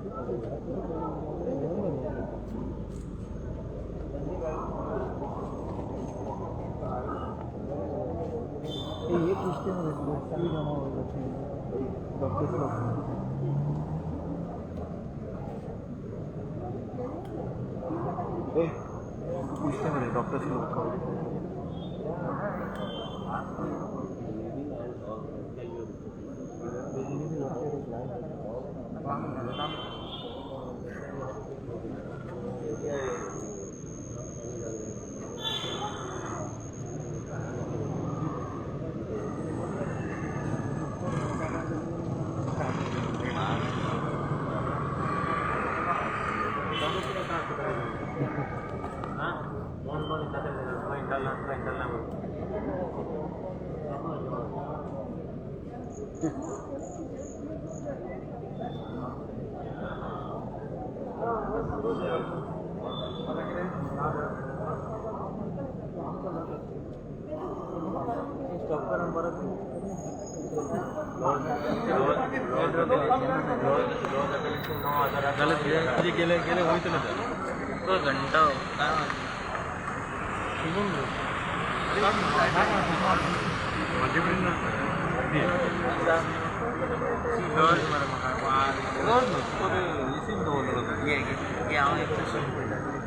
ये पूछते हैं क्यों जमा हो जाते हैं डॉक्टर्स लोग। पूछते हैं डॉक्टर्स लोग। गेले गेले होईतले घंटा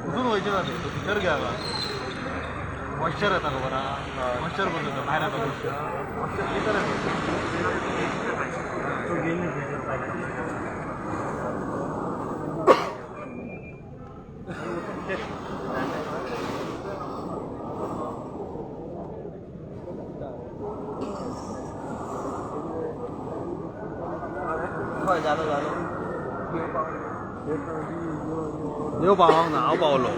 कुठून व्हायचे ना ते भितर घ्यावा. मॉइश्चर येता खबर आहा, मॉइश्चर बदलता भायर येता मॉइश्चर मॉइश्चर भितर येता. जालो जालो देव पावंक ना, हांव पावलो.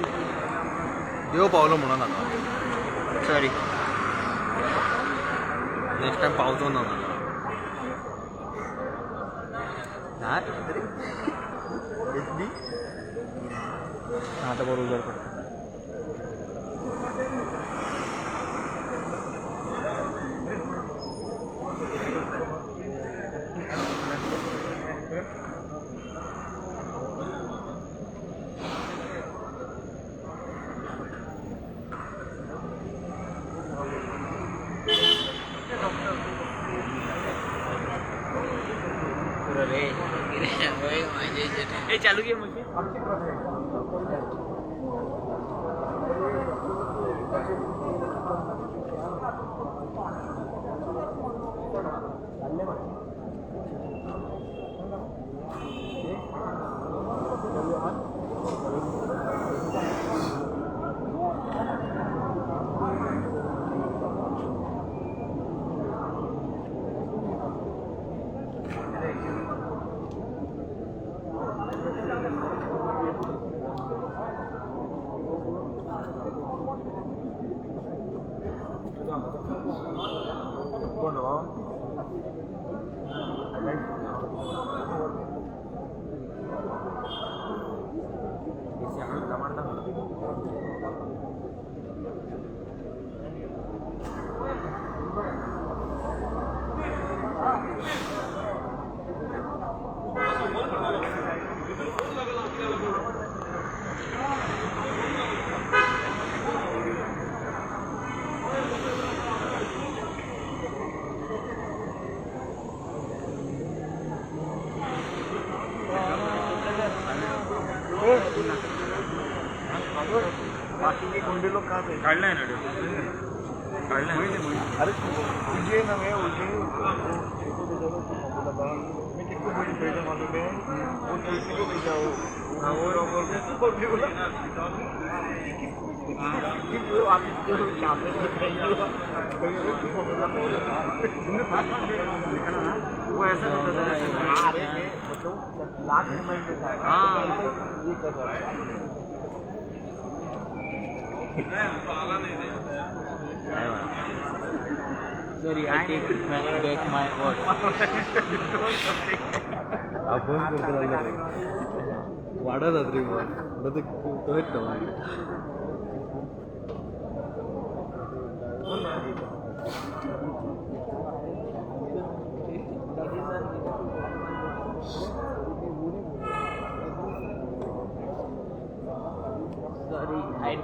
देव पावलो म्हणून नाका. सॉरी, नेक्स्ट टायम पावचो ना. आता बरोबर उजाड पडतो. चालू घे मशीन. बाकी गुंडे लोग कहाँ थे? काढलाय ना, काढलाय. अरे उजे ना, मैं उजे मैं किसको भेजा मालूम है? वो तुलसी को भेजा. वो बोला आप वो ऐसा करता था. लास्ट मोमेंट में था. हाँ. ये कर रहा है. Sorry, I take back my word. आपण करता लागले रे, वाडत रे मग ते कळत ना मागीर. Sorry, I